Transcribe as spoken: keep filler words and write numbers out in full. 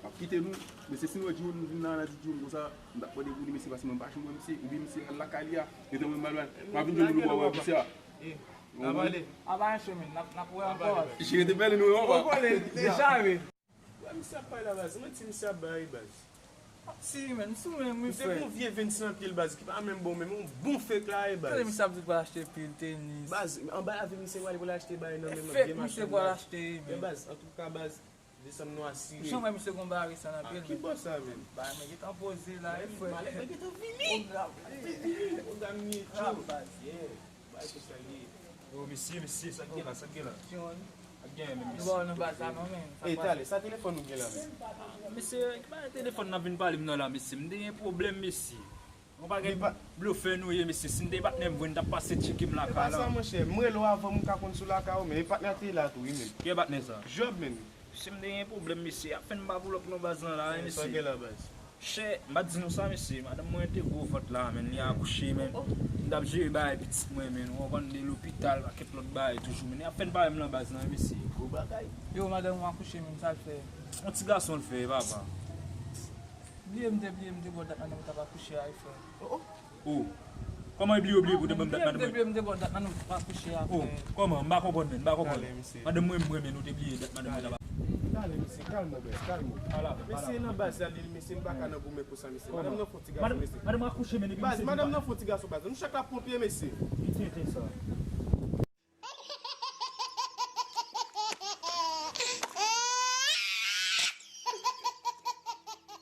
m ap kite nou. Mesye, si nou wè Djoumoun vin nan, nan di Djoumoun konsa, m t ap mande pou li, mesye, paske mwen pa janm wè misye, oubyen misye al lakay li a. Gentan mwen m al wè, m ap vin jwenn nou bò wè misye a. N ap pale. A pa yon chemen, n ap, n ap wè ankò. Jire te bèl nou, papa. Ou konnen, deja, wi. Wè, misye ap pale la, baz. Mwen di misye ap bay, baz. Si, men, sou menm, wi, frè. M te gon vye Vins nan pye l, baz, ki pa menm bon, menm yon bon fake la, e, baz. Tande misye ap di pral achte pil, tenis. Baz, anba lavi misye pral, pral achte bagay nan men m, fake, vye machann, misye pral achte, men, baz, antouka, baz, desanm nou asire. Jan m wè misye gon bagay sa nan pye l, men. Ki bò sa, menm? Bagay mwen gentan poze la, wi, frè. Malè mwen gentan vini. Pwogram. Vini, pwogram li e cho. Baz, yeah. Bagay konsa li ye. Yo, mesye, mesye, sa k gen la, sa k gen la? Ap gen menm, mesye. Nou ba w nan baz la non, men. Ey, talè, sa telefòn ou gen la menm? Mesye, ki pa telefòn n ap vin pale m nan la, mesye? M te gen pwoblèm, mesye. Yon pakèt blofè nou ye, mesye. Si m te patnè m vre, m t ap pase tcheke m lakay la. E pa sa, monchè. M rele w avan m ka konn sou lakay ou, men e patnè a te la tou, wi, menm. Ki patnè sa? Job, menm. Mesye, m te gen pwoblèm, mesye. Ap fè m pa pull up nan baz lan la, wi, mesye. Sa k gen la, baz? Chè, m pa t di nou sa, mesye. Madanm mwen te gwo vant la, men, li akouche, men. M t ap jere bagay pitit mwen, men. Ou konprann, de lopital, pakèt lòt bagay toujou, men. Li ap fè n pa wè m nan baz lan, wi, mesye. Gwo bagay. Yo, madanm ou akouche, men, sa l fè? Yon ti gason l fè, papa. Bliye m te, bliye m te ba w dat madanm ou t ap akouche a, wi, frè. Oh, oh. Oh. Kòman e bliye w bliye pou te ban m dat madanm mwen? Bliye m te bliye m te ba w dat madanm ou t ap akouche a, frè. Oh, kòman? M pa konprann, men, m pa konprann. Talè, mesye. Madanm mwen, mwen, men, nou te bliye dat madanm mwen t ap. Talè, mesye, kalme w, baz, kalme w. Mesye nan baz la, li, mesye, m pa ka nan goumen konsa, mesye. Madanm nan fon ti gason, mesye. Madanm akouche, men, epi misye vin pale. Baz, madanm nan fon ti gason, baz. Nou chak la ponpye, mesye. Ki tenten sa?